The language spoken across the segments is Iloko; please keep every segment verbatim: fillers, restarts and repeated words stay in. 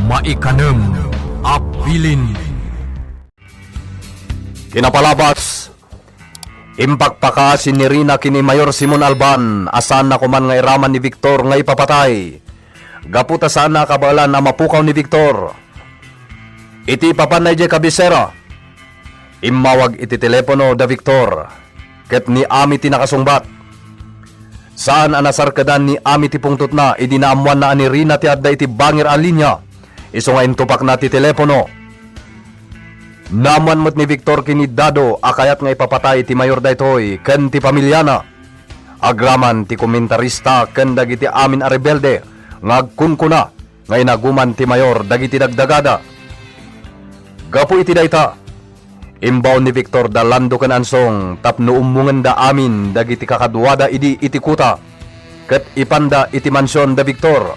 Maikanem a bilin. Kinapalabas, impakpakaasi ni Rina ken ni Mayor Simon Alban a saanna koman nga iraman ni Victor nga ipapatay. Gapu ta saanna a kabaelan a mapukaw ni Victor. Iti ipapanna idiay kabisera, immawag iti telepono da Victor ket ni Ami ti nakasungbat. Saan a nasarkedan ni Ami ti pungtotna idi naammoanna a ni Rina ti adda iti bangir a linia, isu nga intupakna ti telepono. Naammoan met ni Victor ken ni Dado a kayat nga ipapatay ti mayor daytoy ken ti pamiliana. Agraman ti komentarista ken dagiti amin a rebelde nga agkunkuna nga inaguman ti mayor dagiti dagdagada. Gapu iti dayta, imbaon ni Victor da Lando ken Ansong tapno ummongenda amin dagiti kakaduada idi iti kuta, ket ipanda iti mansion da Victor.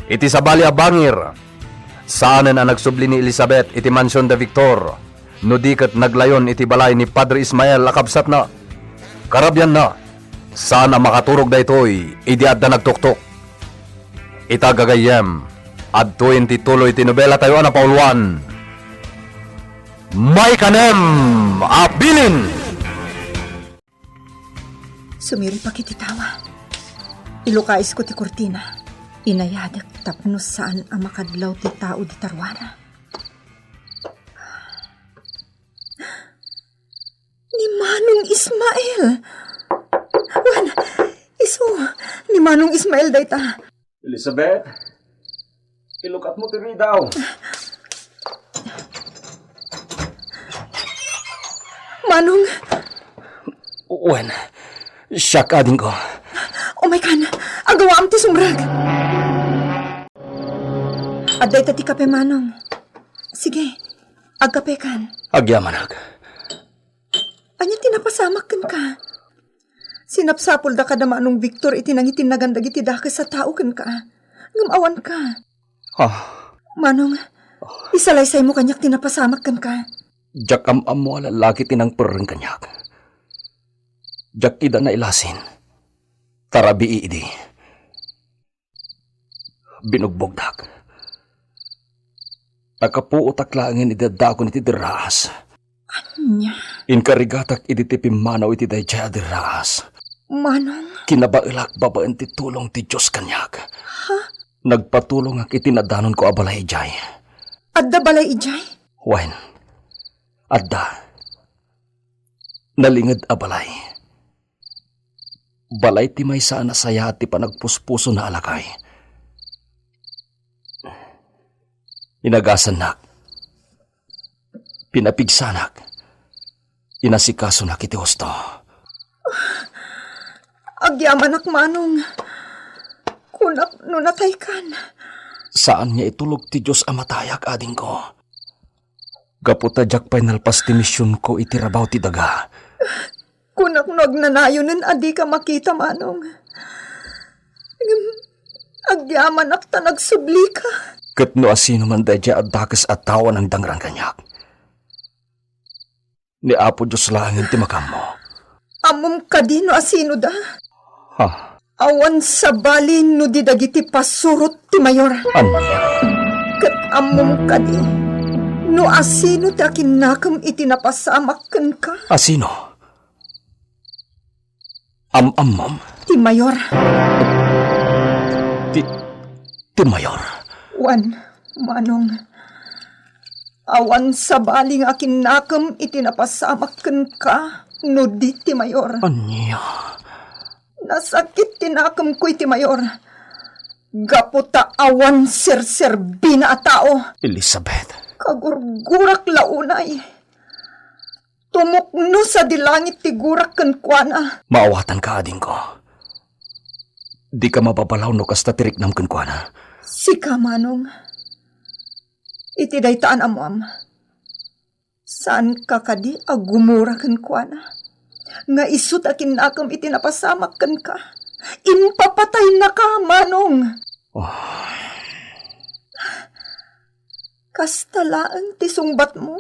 Iti sabali a bangir, saanen a nagsubli ni Elizabeth iti mansion da Victor, no di ket naglayon iti balay ni Padre Ismael a kabsatna. Karabianna, saan a makaturog daytoy idi adda nagtuktok. Ita gagayyem, adtoyen ti tuloy ti nobela tayo a napauluan. Maikanem a bilin! Sumiripak iti tawa. Ilukaisko ti kurtina. Inayadek tapno saan a makadlaw ti tao dita ruara. Ni Manong Ismael! Wen, isu, ni Manong Ismael dayta. Elizabeth, ilukatmo ti ridaw. Manong! Wen, siak, adingko. Umaykan, agawaam ti sumrek. Adda ita ti kape, Manong. Sige, agkapekan. Agyamanak. Ania ti napasamak kenka? Sinapsapulda kada Manong Victor iti nangitinnagan dagiti dakes a tao kenka. Ngem awanka. Ah. Manong, isalaysaymo kaniak ti napasamak kenka. Diak am-ammo a lalaki ti nangperreng kaniak. Diak ida nailasin. Ta rabii idi. Binugbogdak. Nakapuotak laengen idi addaakon iti derraas. Ania? Inkarigatak idi ti pimmanaw iti daydiay a derraas. Manong? Kinabaelak babaen ti tulong ti Dios kaniak. Ha? Nagpatulongak iti nadanonko a balay idiay. Adda balay idiay? Wen, adda. Nalinged a balay. Balay ti maysa a nasayaat ti panagpuspusona a lakay. Inagasannak. Pinapigsanak. Inasikasonak iti husto. Agyamanak, Manong. Kunak no nataykan. Saan nga itulog ti Dios a matayak, adingko. Gapu ta diak pay nalpas ti misionko iti rabaw ti daga. Kunak no agnanayonen a dika makita, Manong. Ngem agyamanak ta nagsublika. Ket no asino man daydiay a dakes a tao a nangdangrang kaniak? Ni Apo Dios laengen ti makaammo. Ammom kadi no asinoda? Ha? Awan sabali no di dagiti pasurot ti mayor. Ania? Ket ammom kadi no asino ti akinnakem iti napasamak kenka? Asino? Am-ammom? Ti mayor. Ti, ti mayor? Wen, Manong. Awan sabali nga akinnakem iti napasamak kenka no di ti mayor. Ania? Nasakit ti nakemko iti mayor. Gapu ta awan serserbina a tao. Elizabeth. Kagurgurak la unay. Tumukno sadi langit ti gurak kenkuana. Maawatanka, adingko. Dika mababalaw no kasta ti riknam kenkuana. Sika, Manong. Iti dayta a naammoam, saanka kadi a gumura kenkuana? Nga isu ti akinnakem iti napasamak kenka. Impapataynaka, Manong. Oh. Kasta laeng ti sungbatmo?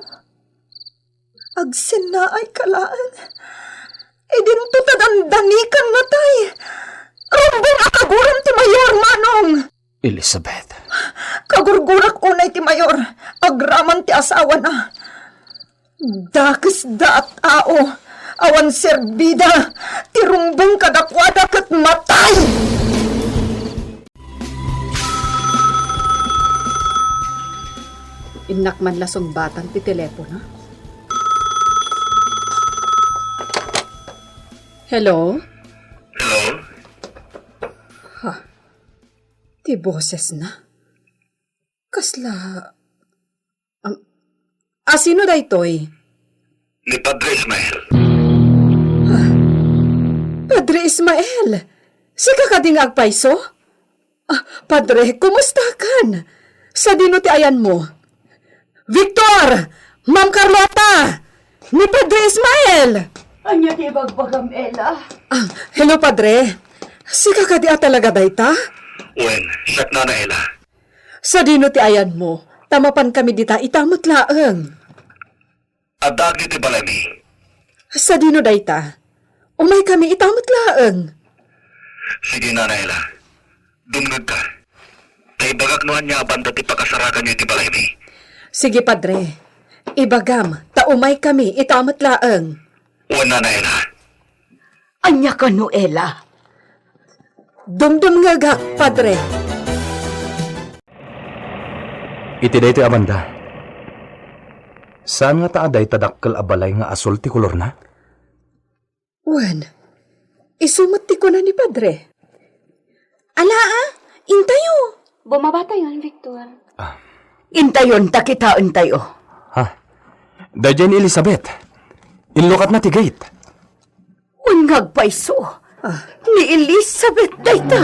Agsennaayka laeng. Idinto ta dandanikan natay. Rumbeng a kaguram ti mayor, Manong! Elizabeth. Kagurgurak unay ti mayor, agraman ti asawana. Dakesda a tao, awan serbida, ti rumbeng kadakuada ket matay! Innak man la sungbatan ti telepono. Hello? Hello? Ha? Ti bosesna? Kasla, am, a, sino daytoy? Ni Padre Ismael. Ah, Padre Ismael, sika kadi nga agpayso? Ah, Padre, kumustakan? Sadino ti ayanmo? Victor! Ma'am Carlota! Ni Padre Ismael! Ania ti ibagbagam, Ella? Ah, hello, Padre. Sika kadi a talaga dayta? Wen, siak, Nana Ella. Sadino ti ayanmo? Ta mapan kami dita ita met laeng. Adda agi ti balaymi. Sadino dayta? Umay kami ita met laeng. Sige, Nana Ella. Dumngegka. Ta ibagak no ania a banda ti pakasaraganyo iti balaymi. Sige, Padre. Ibagam, ta umay kami ita met laeng. Wen, Nana Ella. Ania kano, Ella? Dumdumngegak, Padre. Iti daytoy a banda, saan ngata a dayta dakkel a balay nga asul ti kolorna? Wen, isu met ti kuna ni Padre. Alaa, intayo. Bumabatayon, Victor. Ah. Intayon ta kitaentayo. Ha? Daydiay ni Elizabeth. Inlukatna ti gate. Wen nga agpayso. Ah. Ni Elizabeth dayta.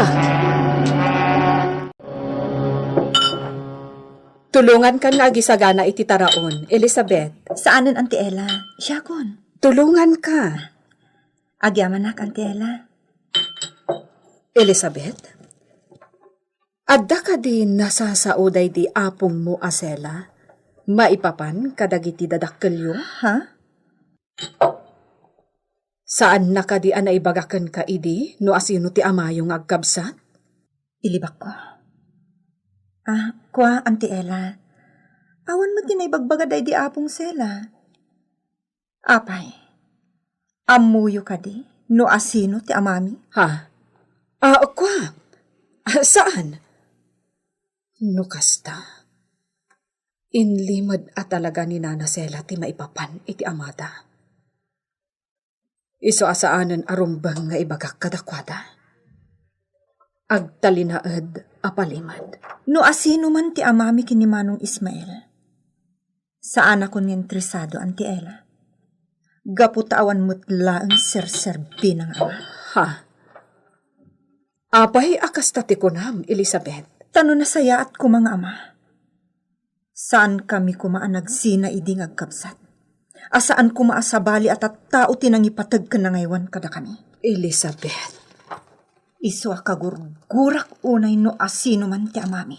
Tulongankan nga agisagana iti taraon, Elizabeth. Saanen, Auntie Ella. Siakon. Tulonganka. Agyamanak, Auntie Ella. Elizabeth? Adda kadi nasasao daydi apongmo a Sela maipapan kadagiti dadakkelyo? Ha? Saanna kadi a naibaga kenka idi no asino ti amayo nga agkabsat? Ilibakko. Ah, kua, Auntie Ella. Awan met ti naibagbaga daydi apong Sela. Apay, ammoyo kadi no asino ti amami? Ha? Ah, kua. Ah, saan? No kasta, inlimed a talaga ni Nana Sela ti maipapan iti amada. Isu a saanen a rumbeng nga ibagak kadakuada. Agtalinaed a palimed. No asino man ti amami ken ni Manong Ismael, saanakon nga interesado, Auntie Ella. Gapu ta awan met laeng serserbina nga ama. Ha? Apay a kasta ti kunam, Elizabeth? Ta no nasayaat koma nga ama, saankami koma a nagsina idi nga agkabsat. A saan koma a sabali a tattao ti nangipateg ken nangaywan kadakami. Elizabeth. Isu a kagurgurak unay no asino man ti amami.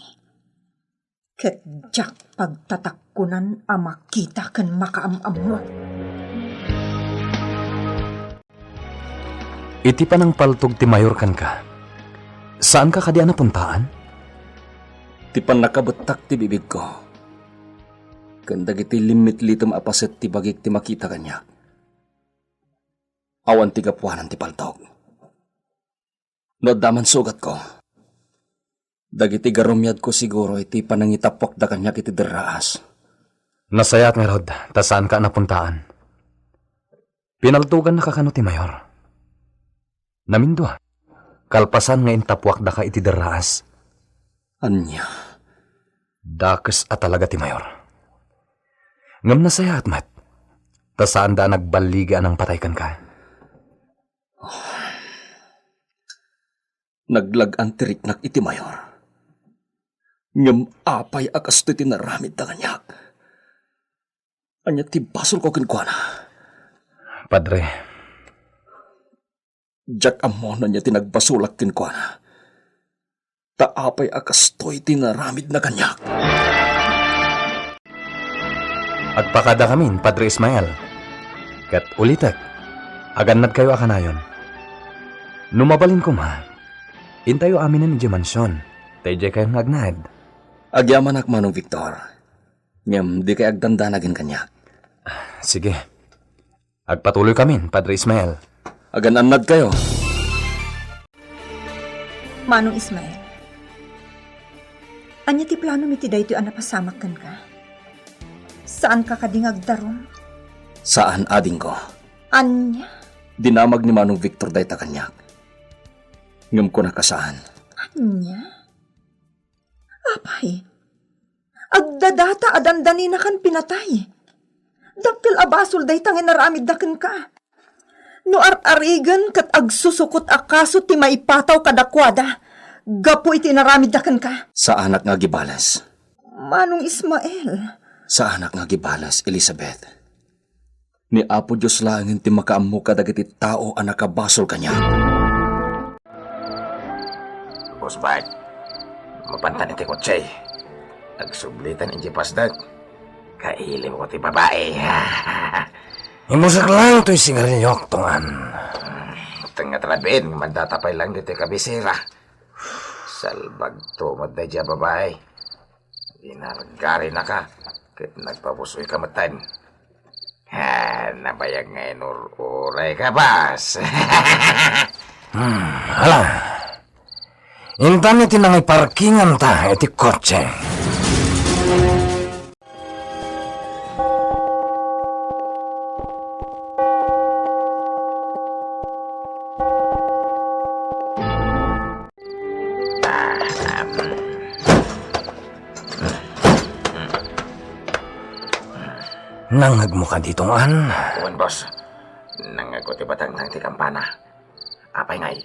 Ket diak pagtatakkonan a makita ken makaam-ammo. Iti panangpaltog ti mayor kenka, saanka kadi a napuntaan? Ti pannakabettak ti bibigko, ken dagiti limmitlitem a paset ti bagik ti makita kaniak. Awan ti gapuanan ti paltog. No adda man sugatko, dagiti garumiadko siguro iti panangitappuakda kaniak iti derraas. Nasayaat ngarud, ta saanka a napuntaan. Pinaltogannaka kano ti mayor? Namindua, kalpasan nga intappuakdaka iti derraas. Ania? Dakes a talaga ti mayor. Ngem nasayaat met, ta saanda a nagballigi a nangpatay kenka. Naglag-an ti riknak iti mayor. Ngem apay a kastoy ti naramidda kaniak? Ania ti basolko kenkuana? Padre. Diak ammo no ania ti nagbasolak kenkuana. Ta apay a kastoy ti naramidna kaniak? Agpakadakamin, Padre Ismael. Ket ulitek, agannadkayo a kanayon. No mabalin koma, intayo aminen idiay mansion, ta idiay kayon nga agnaed. Agyamanak, Manong Victor. Ngem dikay agdandanag kaniak. Sige. Agpatuloykamin, Padre Ismael. Agan-annadkayo. Manong Ismael, ania ti planomi iti daytoy a napasamak kenka? Saanka kadi nga agdarum? Saan, adingko. Ania? Dinamag ni Manong Victor dayta kaniak. Ngem kunak a saan. Ania? Apay, agdadata a dandaninakan pinatay. Dakkel a basol dayta nga inaramidda kenka. No ar-arigen ket agsusukot a kaso ti maipataw kadakuada gapu iti inaramidda kenka. Saanak nga agibales. Manong Ismael. Saanak nga agibales, Elizabeth. Ni Apo Dios laengen ti makaammo kadagiti tao a nakabasol kaniak. Boss Bart, mapantan iti kotse. Agsublitan iti pasdek. Kailimko ti babai. Imusek lang toy sigarilyo, Tong Ann. Tengnga talaben, mandata pay lang ditoy kabisera. Salbagto met daydiay a babai. Inargarinaka, ket nagpapusoyka metten. Ha, nabayag nga inur-urayka, boss. Hmm, hala. Intan iti nangiparkinganta iti kotse. Nangngegmo kadi, Tong Ann? Wen, boss. Nangngegko ti batangtang ti kampana. Apay ngay,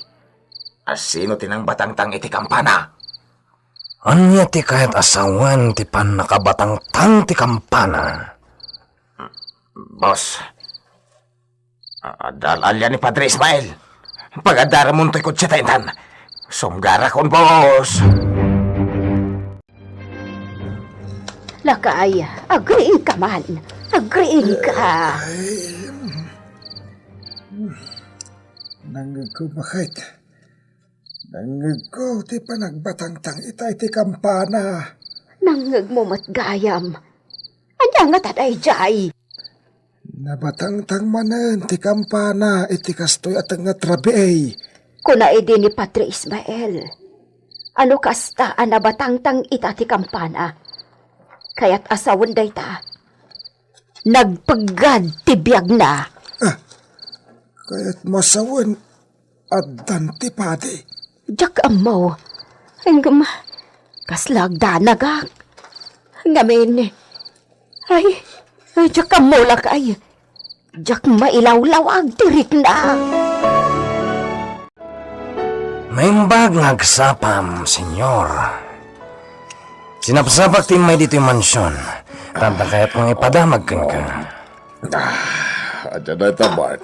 asino ti nangbatangtang iti kampana? Ania ti kayat a sawen ti pannakabatangtang ti kampana? Boss, a-, adda al-alia ni Padre Ismael. Pagadaramon toy kotse ta intan. Sumgarakon, boss. Lakay, agriingka man. Agriingka. Ay, nangngegko, bakit? Nangngegko ti panagbatangtang ita iti kampana. Nangngegmo met gayam. Ania ngata daydiay? Nabatangtang manen ti kampana iti kastoy a tengnga a rabii. Kuna idi ni Padre Ismael, a no kasta a nabatangtang ita ti kampana, kayat a sawen dayta, nagpeggad ti biagna. Ah, kayatmo a sawen, addan ti padi. Diak ammo. Ngem, kasla agdanagak. Ngamin, ay, ay, diak ammo lakay. Diak mailawlawag ti rikna. Naimbag nga agsapam, Senyor. Sinapsapak ti immay ditoy mansion. Tanta kayatko nga ipadamag kenka. Ah, adda dayta, Bart.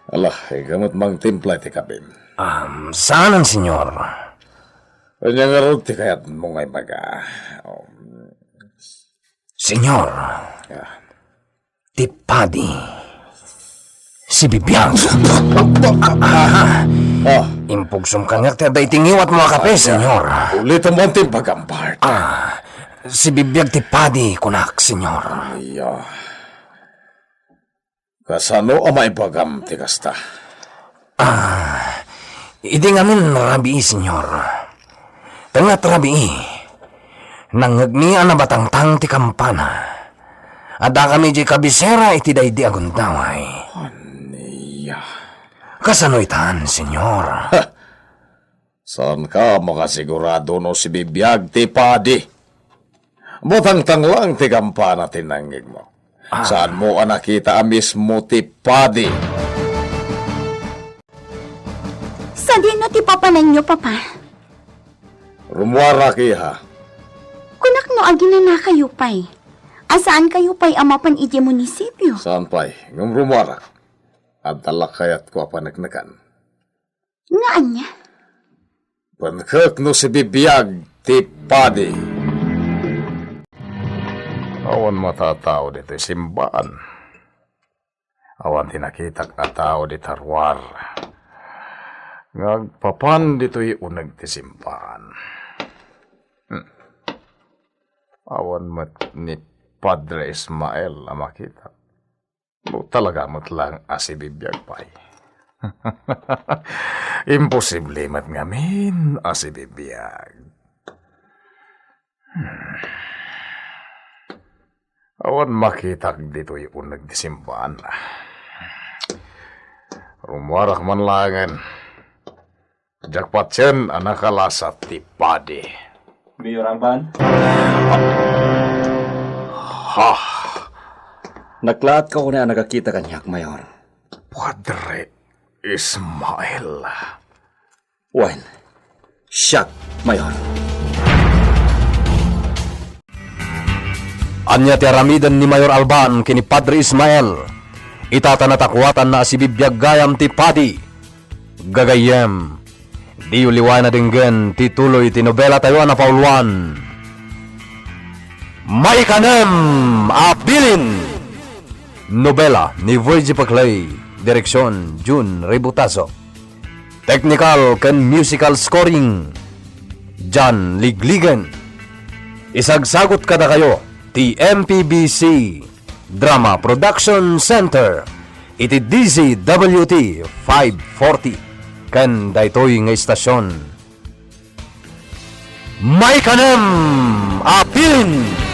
Ala, ikaw met mangtimpla iti kabim. Um, saanen, Senyor? Ania ngarud ti kayatmo nga ibaga? Um, Senyor, ah, ti padi, sibibiag. Ah. Impugsom kaniak ti adda iti ngiwatmo a kape, Senyor. Ulitem ti imbagam, Bart. Ah, sibibiag ti padi, kunak, Senyor. Iya. Kasano a maibagam ti kasta? Ah, idi ngamin rabii, Senyor. Tengnga a rabii, nangngegmi a nabatangtang ti kampana. Addakami idiay kabisera iti daydi a gundaway. Ania? Kasano itan, Senyor? Ha! Saanka a makasigurado no sibibiag ti padi? Batangtang lang ti kampana ti nangngegmo. Ah. Saanmo a nakita a mismo ti padi? Sadino ti papananyo, Papa? Rumuarak, iha. Kunak no aginanakayo pay. A saankayo pay a mapan idiay munisipio? Saan pay, ngem rumuarak. Adda la kayatko a paneknekan. Nga ania? Pankek no sibibiag ti padi. Awan matatao ditoy simbaan. Awan ti nakitak a tao dita ruar nga agpapan ditoy uneg ti simbaan. Hmm. Awan met ni Padre Ismael a makita. No talaga met lang a sibibiag pay. Imposible met ngamin a sibibiag. Hmm. Awan makitak ditoy uneg ti simbaan. Rummuarak man laengen. Diak patien a nakalasa ti padi. Mayor Alban? Ha? Naklaat ka unay a nagakita kaniak, Mayor. Padre Ismael. Wen, siak, Mayor. Ania ti aramiden ni Mayor Alban ken ni Padre Ismael? Ita ta natakuatanna a sibibiag gayam ti padi. Gagayyem, diyo liwayan a denggen ti tuloy ti nobela tayo a napauluan. Maikanem a Bilin! Nobela ni Virgie Paclay, direksyon Jun Ributazo. Technical ken musical scoring, John Ligligen. Isagsagut kadakayo ti M P B C Drama Production Center iti D Z W T five forty ken daytoy nga istasyon. Maikanem a Bilin!